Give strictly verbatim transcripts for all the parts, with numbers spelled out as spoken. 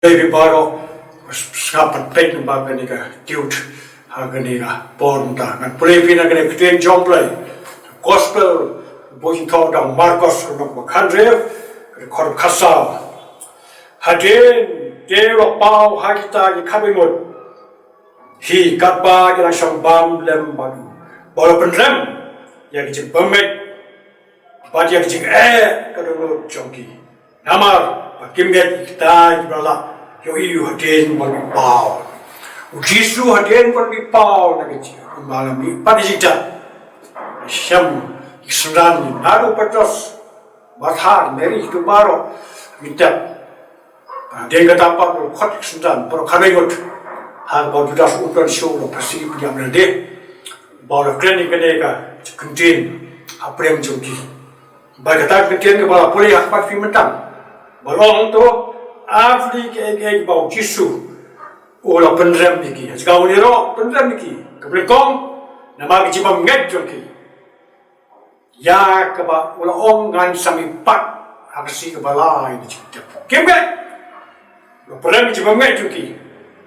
Phi baroh, sngap pat peit namar kane ka tiut ha kane ka por mynta. Ngan pule ïa phi na kane ka ktien jong U Blei. Gospel ba thoh da u Markos, ka lynnong ba khathynriew, ka dkhot khatsaw. Hadien te u la paw ha kita ki khadwei ngut hi katba ki la shong bam lem bad u, ba u la pynrem ïa ki jingbymngeit bad ïa ki jingeh ka dohnud jong ki. Namar ba kim ngeit ïa kita kiba la ïohi ïa u hadien ba u la mih paw. U Jisu hadien ba u la mih paw na ka jingmala, mih pat na ka jingtep, shem ïa ki synran, naduh u Petros, Martha, Mari, kitu baroh, mih tep. Hadien kata pat u la khot ïa ki synran baroh khathynriew ngut, ha kaba u Judas u don shuh u la phasi, pynïap lade. Ba u la kren ïa kane ka ktien hapdeng jong ki. Bad kata ka ktien kaba la pule ha khmat phi mynta, ba long to, ar tylli kiei kiei ba u Jisu u la pynrem ïa ki. Ïa ka u la pynrem ïa ki, kaba nyngkong namar ka jingbymngeit jong ki. Ïa kaba u la ong, ngan sa mih pat ha ka sngi kaba lai na ka jingtep. Kim ngeit. Pynrem ïa ka jingbymngeit jong ki.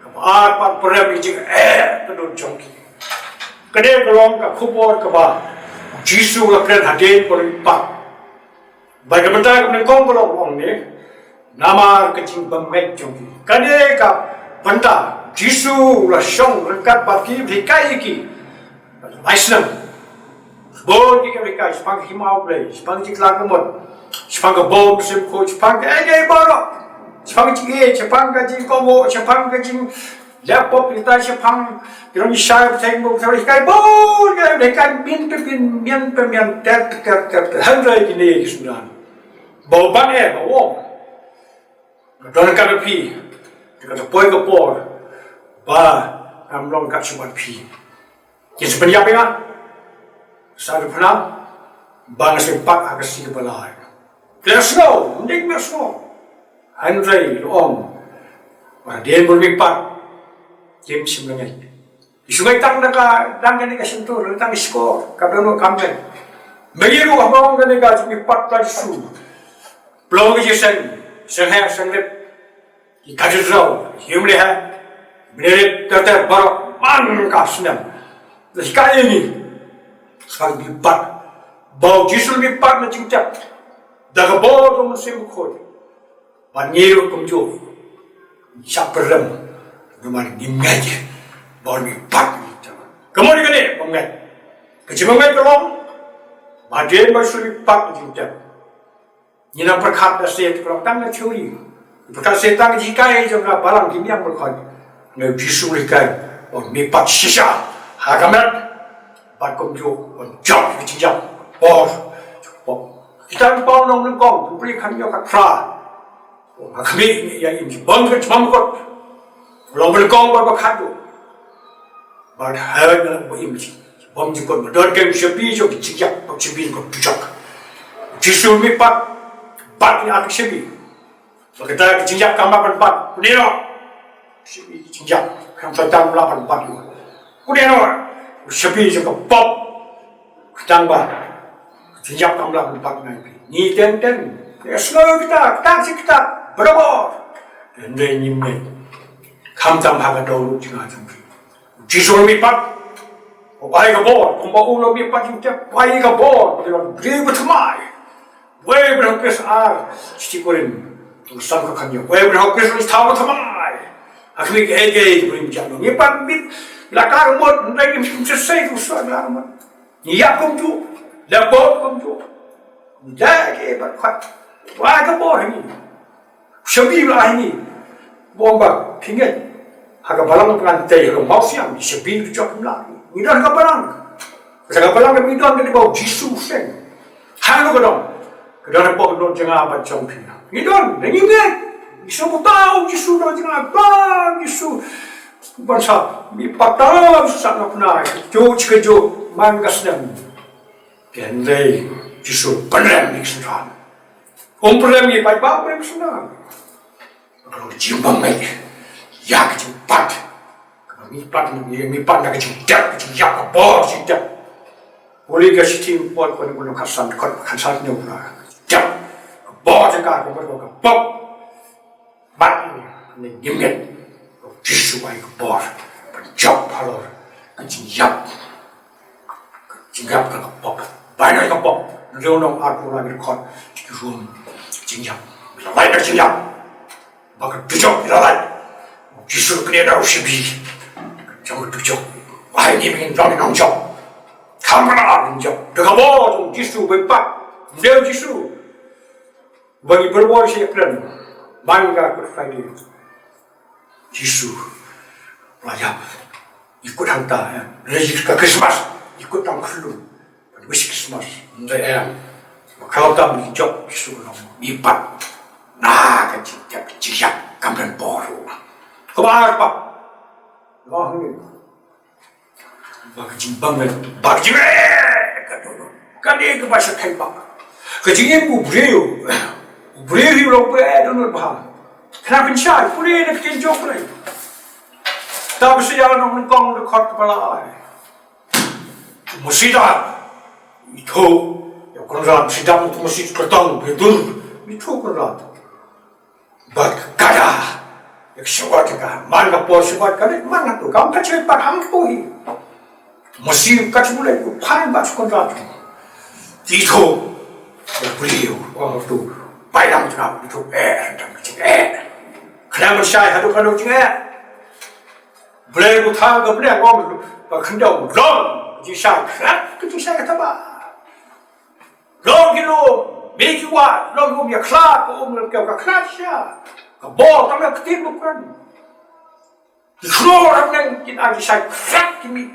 Kaba ar pat, pynrem ïa ka jingeh ka dohnud jong ki. Kane ka long ka khubor kaba u Jisu u la kren hadien ba u la mih pat. Bad ka bynta kaba nyngkong ba long, u ong ne, namar ka jingbymngeit jong ki. Kane ka bynta u Jisu u la shong ryngkat bad ki, u hikai ïa ki. Bad u la ai snem. Bun ki kiei kiei, shaphang ka hima U Blei, shaphang ka jingkhlad ka mut, shaphang ka bor mynsiem bakhuid, shaphang kiei kiei baroh, shaphang ka jingïeit, shaphang ka jingkohnguh, shaphang ka jingleh pop, kita shaphang ki nongshai bteng, bun ki, u la hikai bun ki, u la hikai miet pa miet, miet pa miet, ter ter ter ter. Hynrei kine ki synran, ba u ban eh, ba u ong, nga don ryngkat bad phi, te ka la poi ka por ba ngam long ryngkat shuh bad phi. Kin sa pynïap ïa nga, sa pynïap, ba nga sa mih pat ha ka sngi kaba lai. Te la sngew, ym dei ba la sngew. Hynrei u ong, ba hadien ba u la mih pat, kim shym la ngeit. Ki shu ngeit tang da ka, dang kane ka shyntur, tang ka shkor, ka dohnud kam ngeit. Ma ngi ruh haba ong kane ka jingmih pat ka Jisu, pynlong ka jingseng, seng heh seng rep. Ki cathedral, ki ïing mane heh, mane rit, ter ter baroh man ka snem. Te ka ïa ngi, sa mih pat. Ba u Jisu u mih pat na ka jingtep da ka bor jong u Mynsiem Bakhuid. Bad ngi ruh kumjuh, shah pynrem namar ngim ngeit ba u mih pat na ka jingtep. Ka mut kane, bym ngeit. Ka jingbymngeit ka long ba hadien ba u Jisu u mih pat na ka jingtep, ngi nang pyrkhat da shisha, pyrkhat tang na theory, pyrkhat shisha tang ki hikai jong ka Balang, ki niam baroh. Hynrei u Jisu u hikai, u mih pat shisha ha ka met, bad kumjuh u jop ïa ki jingïap, bor, bor. Kita ki paw nongpynim, ki pule kham ïoh ka phra. Ha khmih ïa im, bym ka jmam kot. Long ba nyngkong bad ba khatduh. Bad ha ba im, bym jingkut, ba don ka shyiap jong ki jingïap, ba shyiap jong ka dujok. Jisu mih pat bad ki ar shyiap. Ba kata ki jingïap kam lah ban bat. Kudino shyiap ki jingïap kam lah ban bat. Kudino shyiap jong ka pop. Kata ba jingïap kam lah ban bat ngai phi. Ngi teng teng, ïa sngew kita, kita shi kita, bad bor. Hynrei ngim ngeit. Khamtam ha ka dohnud jong nga jong phi. Jisu mih pat. U ai ka bor, kumba u la mih pat jingtep, u ai ka bor, u la briew bathymmai. Wei ba hok Khrist, ar, shi Korinth, tang san ka khyndiat. Wei ba hok Khrist, thaw bathymmai. Ha khmih kiei kiei ki briew jong ngi, ngi pat mih la ka mut, ngi ngi mih shisha tu sa la mut. Ngi ïap kumjuh, la bor kumjuh. Ngi da kiei ba khat. Wa ka bor hi. Shabi la hi. Bor ba phi ngeit. Ha ka Balang Pyngngad Tei, ha Mawsiang, shabi jok la. Ngi don ha ka Balang. Ka Balang ngi don ka dei ba u Jisu seng. Hangno ka don? Ka don ha ka dohnud jong nga bad jong phi. Ngi don, ngi ngeit. Ngi sngewthuh u Jisu don jong nga, ba u Jisu ban sa mih pat, sa na pynai. Ju, ju, ju, man ka snem. Hynrei u Jisu u pynrem ïa ki synran. Um pynrem ïa ki paidbah, um pynrem ïa ki synran. Ka long ka jingbymngeit ïa ka jingmihpat. Ka mihpat, mihpat na ka jingtep, ka jingïap, ka bor jingtep. Pule ka shithi u Paul, Korinth khatsan, khatsan, ka jingtep, ka bor jong ka, ka bor, ka bor. Bat. Ngim ngeit. Jisu ai ka bor ban jop halor ka jingïap. Ka jingïap ka pop. Bai na ka pop. Nong ar pura ngi khot ki rum jingïap. Bai na jingïap. Ba ka dujok ïa la lai. Jisu kane da u shibi. Jong ka dujok. Ai ni min jong ni nong jok. Kam ka na jok. Da ka bor jong Jisu bai pat. Ndew Jisu. Ba ngi berwar shi kren. Man ka Good Friday. Jisu. La ïap. Ikut hangta, eh. Lagi ka Christmas. Ikut tang khlum. Wish Christmas. Nda em. Kalau tam ni jok Jisu nong ipat. Na ka jingtiap jingyak kam dan boru. Kaba apa? Wah ni. Ba ka jingbang ba ka jing eh ka dono. Ka dei ka ba sha kai ba. Ka jingim u briew. U briew ri lo pe dono ba. Kna pynshai pule na ka jing jong pule. Ta ba sha nong kong da khot kepala ai. Masida itho ya Konrad, sidang tu masih kertang betul. Itho Konrad. Bad kada ya shuwa ka man ka por shuwa ka man ka tu kam ka chet pat ham tu hi. Masih ka chet mulai ku phai ba Konrad. Itho beliau orang tu pai dalam tu itho eh dalam chet eh. Kena mensyai hadu kadu chet eh. Blei u thang ka blei ong ba khyndew long ka jingshai khrat ka jingshai ka taba. Long ki lum, me ki wa, long lum ya khla ka um lem ka khrat sha. Ka bor ka me ktin bu kan. Ki khlo ram nang kin a jingshai khrat ki mi.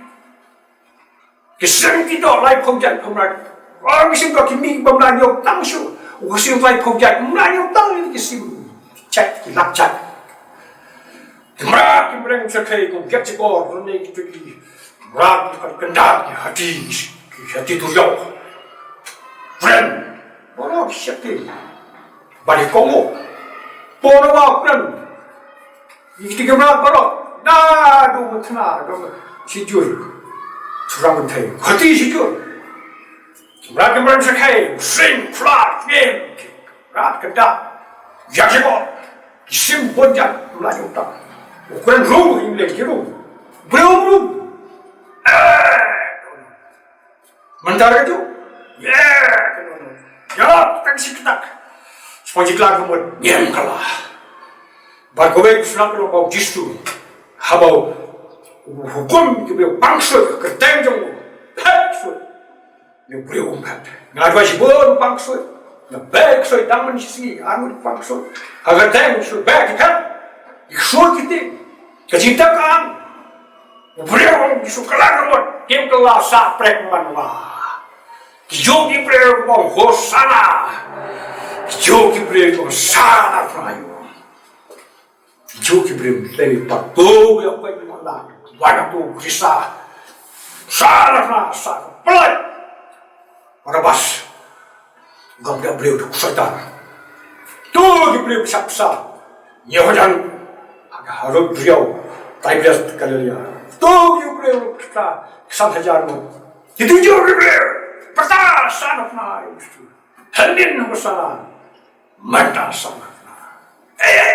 Ki sim ki dok lai phong jait phong rai. Ram ki sim dok ki mi bam lai ñiew tang shu. U ki sim lai phong jait bam lai ñiew tang ni ki sim. Chat ki lak chat. Ki mrad ki mreng sa khei kum kiat chikor rune ki tuki. Mrad ki kan kendat ki hati ki hati tu yau. Friend, bolo ki shakti. Bali kongo. Pono wa friend. Ikti ki mrad bolo. Da du mutna du sijur. Surang thai. Hati sijur. Mrad ki mreng sa khei. Sing, flat, game. Rat ka da. Yak ko. Sim bon jan. Mla jong ta. Ukuran ru English ki ru. Bru ru. Eh. Mandar ka ju. Yeah. Ya, tak si tak. Sepoi jikla ka mut. Ngem kala. Bar ko wek sunak lo bau jistu. Habau hukum ki bau pangsul kerteng jong. Pek sul. Ïa u briew um phet. Nga dwai shibun pang ksut. Nga beh ksut dang man shi sngi arngut pang ksut. Ha ka teng ksut beh ki phet. Ki ksut ki ting. Ka jingtep ka ang. U briew um ki shu kylla ka mut. Kim kylla sa prek man wa. Ki jong ki briew um Hosana. Ki jong ki briew um Sana Prime. Ju ki briew te pat tu ya pa ni la. Wana tu Krista. Sa la na sa pelai. Barabas. Gam da briew tu Satan. Tu ki briew sap sa. Ni hojan. Aga harut briew. Tiberias Galilea. Tu ki briew sa sa hajar mo. Itu ju ki briew. Pata sa na na. Hanin ho sa. Manta sa na. Eh.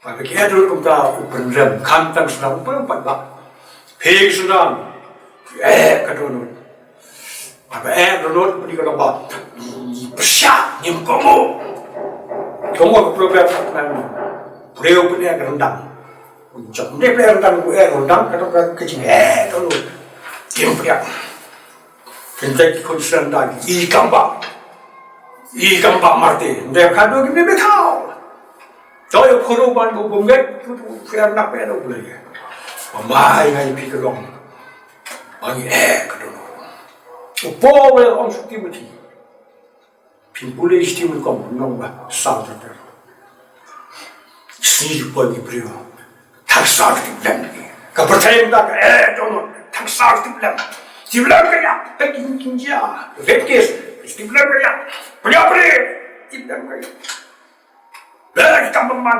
Ba ki ïa dur kumta u pynrem khamtam sdang u pynrem pat ba. Phi sdang. Eh ka dono. Ba eh dono pynrem ka ba. Pyrshah ngim komo. Komo ka program pat nan. Briew pynrem ka rendang. Jop ne pynrem rendang ku eh rendang ka dono ka jing eh dono. Kim pynrem. Kynta ki khun sdang da i kamba. I kamba marte. Nda ka do ki me bethau. Choi khuru ban bu bum get tu tu fer nak pe do bule. Ba mai ngai phi ka long. Ba ngi eh ka do. U po we ong su Timothy. Phin pule sti mun kom nong ba sa ta ta. Sni ju poi ki briew. Thang sar ti blem ki. Ka pyrthei da ka eh dono. Thang sar ti blem. Ti blem ka ya. Ka kin kin ja. Red case. Ti blem ka ya. Pria pria. Ti blem ka ya. Bela ki kam man.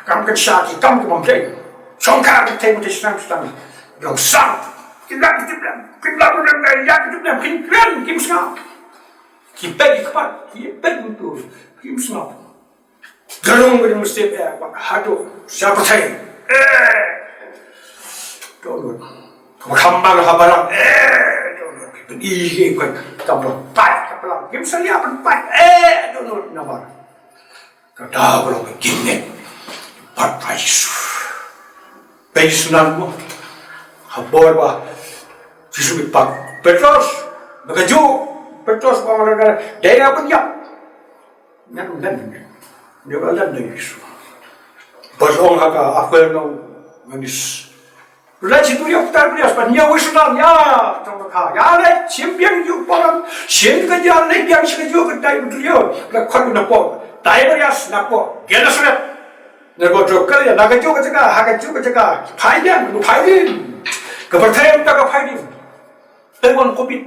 Kam kan sha ki kam ki bom dei. Song ka ki thei mute sang sang. Long sang. Ti blem ti blem. Ti blem blem ka ya ti blem. Kin blem kim sngap. Ki pek ki kpat. Ki pek mutu. Kim sngap. Ka rung ka jong u Mynsiem, eh, wat haduh sha pyrthei. Eh. Dohnud. Ka kham bang ha balang. Eh. Dohnud. Pyn-i hi ka kam long pat ka balang. Kim salia pynpat. Eh. Dohnud namar ka daw ka long ka jingngeit bad Trai Jisu. Peit sngewbha mo. Ha por ba Jisu mih pat, Petros, ba kajuh Petros ba ong, dei na pynïap. Ngan, ngan, ngan. Ngan, ngan, ngan, Jisu. Ba ong ha ka, aku nong manis. Lai shi tu ïa putar bias, ban ïa wis nang, ïa, tong ka, ïa, lai, shim biang ïa u param, shim ka ïa, lai biang shi ka ïa, ka dai betul ïa, ka khot na pok, dai bias na pok, Genesaret. Na ko jok ka ïa, na ka jok ka jaka, ha ka jok ka jaka, phai biang, phai din. Ka pyrthei ka phai din. Taiwan covid.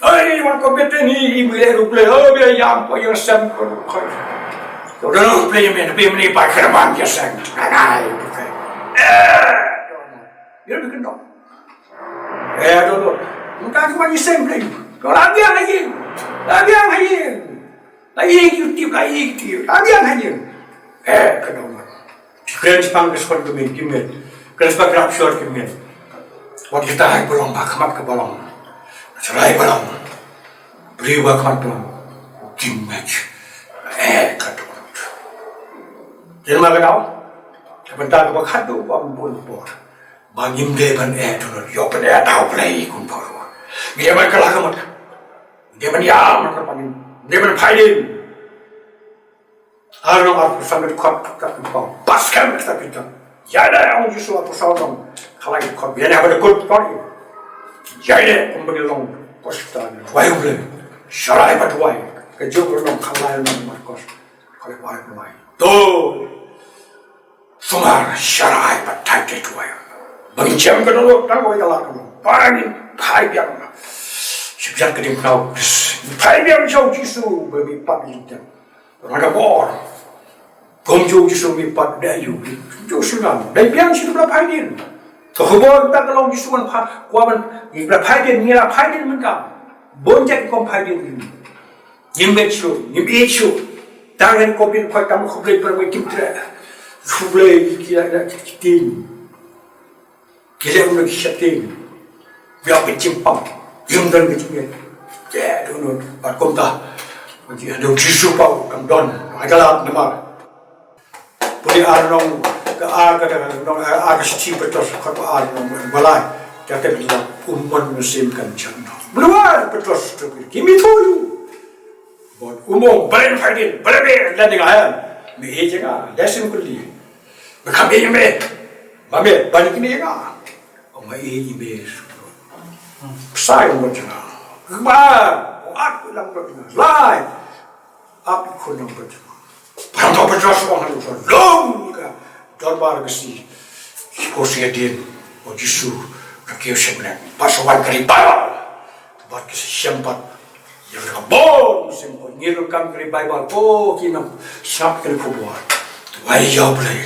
Ai, wan ko bete ni, i bile ru ple, oh, bia yang ko yang sem ko ko. To do ple men, ple men pa kra man ya sem. Ai, ai. Eh, ya bi kendo. Eh, do do. Mun ka ki man sem ple. Ko la bia la yin. La bia la yin. La ïa ki YouTube, la ïa ki YouTube. La ïa ki YouTube. Eh, ka dong. Kren spang ka spang ka men, ki men. Kren spang ka rapture ki men. Wat kita hai balong ba khmat ka balong. Serai balong. Beri ba khmat balong. Kim match. Eh, ka dong. Yen ma ka dong. Ka benta ka ba khatu ba bun por. Ba ngim dei ban eh tu ïoh ban eh tau play kun por. Ngi dei ban kala ka mat. Ngi dei ban ïam ka panin. Ngi dei ban phai din. Ar nong ar phew san ka dkhot ka phew phew. Pas kan ka phew phew. Ïa dei ong Jisu ar phew san nong. Khalai dkhot ïa dei ba dkhot phew. Ïa dei kum ba ngi long hospital. Wai u ble. Sharai ba duwai. Ka jong long khalai nong Markos. Khalai wai duwai. To. Sumar sharai pat thai te tuai. Bang jam ka dolo tang wai kala ka long. Bang phai biang. Sibjat ka ding pnau. Phai biang shaw Jisu ba mi pat yin jam. Rada bor. Kom jo Jisu mi pat da yu. Jo sunan. Dai biang shi tu phai din. Ka khubor ta ka long Jisu man pha. Kwa man. Ngi phai din, ngi la phai din man ka. Bon jak kom phai din. Ngim ngeit shuh, ngim ïeit shuh. Tang hynrei ko bit khot tam khublei para mei kim treh. Khublei ki la ki ting. Ki la ki ting. Bia ki jingpang. Ngim don ki jingngeit. Te don don. Bad kumta. Bad ki don Jisu pau kam don. Ai ka la namar. Pule ar nong ka ar ka nong ar ka shithi Petros khot ar nong balai. Ka te bila umon musim kan chang nong. Bluar Petros tu ki mi tu. Bon umong balen fadin balen be landing ayam. Me e jenga lesson kuli. Me kam e me. Ma me bani kini jenga. Ma e me. Sai umon jenga. Ba. At lang ba. Lai. Ap khun nong Petros. Pam Petros ong ha Petros long ka dorbar ka si. Ko si din o Jisu ka kiew shem ne. Pas wan ka ri Bible. Bad ka si shem pat. Ya ka bor musim ko ngir kam ka ri Bible ko ki nam sngap ka ri khubor. Wai ya blai.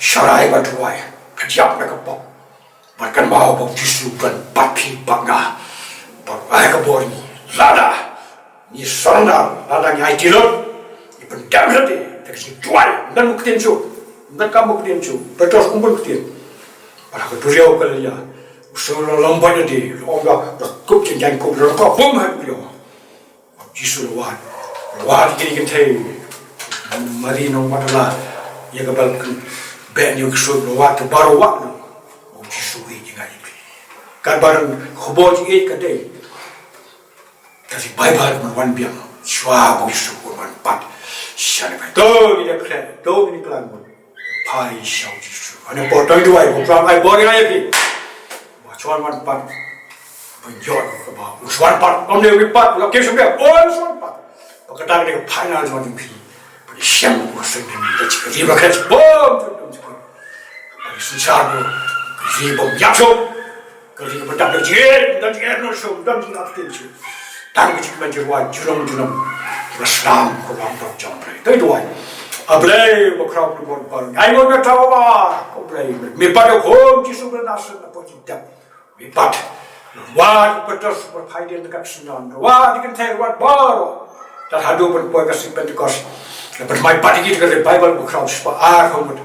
Sharai ba tuwai. Ka jap na ka pop. Bad kan ba u Jisu kan bat phi bat nga. Bad ai ka bor ngi. Lada ngi surrender, lada ngi ai tilot. Ngi pyndem hati, da ka jingduwai, ym don ktien shuh. Ym don kam ktien shuh. Petros ym bun ktien. Bad ha ka duriaw ka lynga. U surrender long ban hati, long da, da kup jingjan kup, long ka bum ha duriaw. Jisu la wad. La wad ïa ki kynthei. Mari nong Magdala. Ïa ka bal kynbeh ne ka sut la wad ka baroh wad. O Jisu ïeit ïa nga ïa phi. Ka bar khubor jingïeit ka dei. Ka dei Baibl ban wan biang. Shuwa ba u Jisu un wan pat. Shane ba to ngi dep khlem. To ngi khlem. Phai sha u Jisu. Ane por tang duwai, ko Trai ai bor ïa phi. Ba chwan wan pat. Ba ïoh ka ba. U chwan pat. Kom ne u pat. Lo ke shu ke. O u chwan pat. Ba kata ne ka final chwan jong phi. Ba ni shem ko seng ni ka chika. Ri ba ka chika. Bom. Ba ni sensar ko. Ri bom yak chop. Ka ri ba dang da jingeh, da jingeh no shu, da jingeh ap tin shu. Tang ka jingeh ban jingeh wa, junong junong. Ba slam ko lam dok jong Blei. Dei duwai. A Blei ba khraw ba bor bor. Ngai mo na tawa ba. Ko Blei. Me pa do ko Jisu ba na sun na po jingdap. Me pa. Wa Petros ba phai den ka sunan. Wa di kan thai wa bor. Ta hadu ban poi ka si Pentecost. Ka pynmai pat ïa ki ka Baibl ba khraw spah ar phew ngut.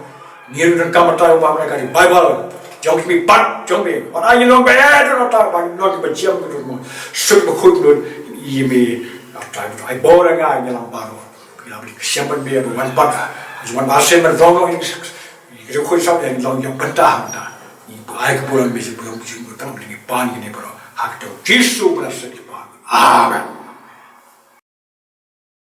Ngi ruh don ka mata ba ka Baibl jong ki, pat jong ki. Wat ai ngi long ba eh don ta ba ngi long ba jem ki ruh mo. Suk ba khut lut ïa me. Ai bor nga ïa lang baroh. Ïa bri ka sem ban be ba wan pat. Wan ba sem ban long long ïa ki ruh khun sap ïa long ïa bynta hangta. Ngi ai ka burom be burom jing burom ngi pan ngi ne baroh. Ha ka kyrteng Jisu ba la sek pan. Amen.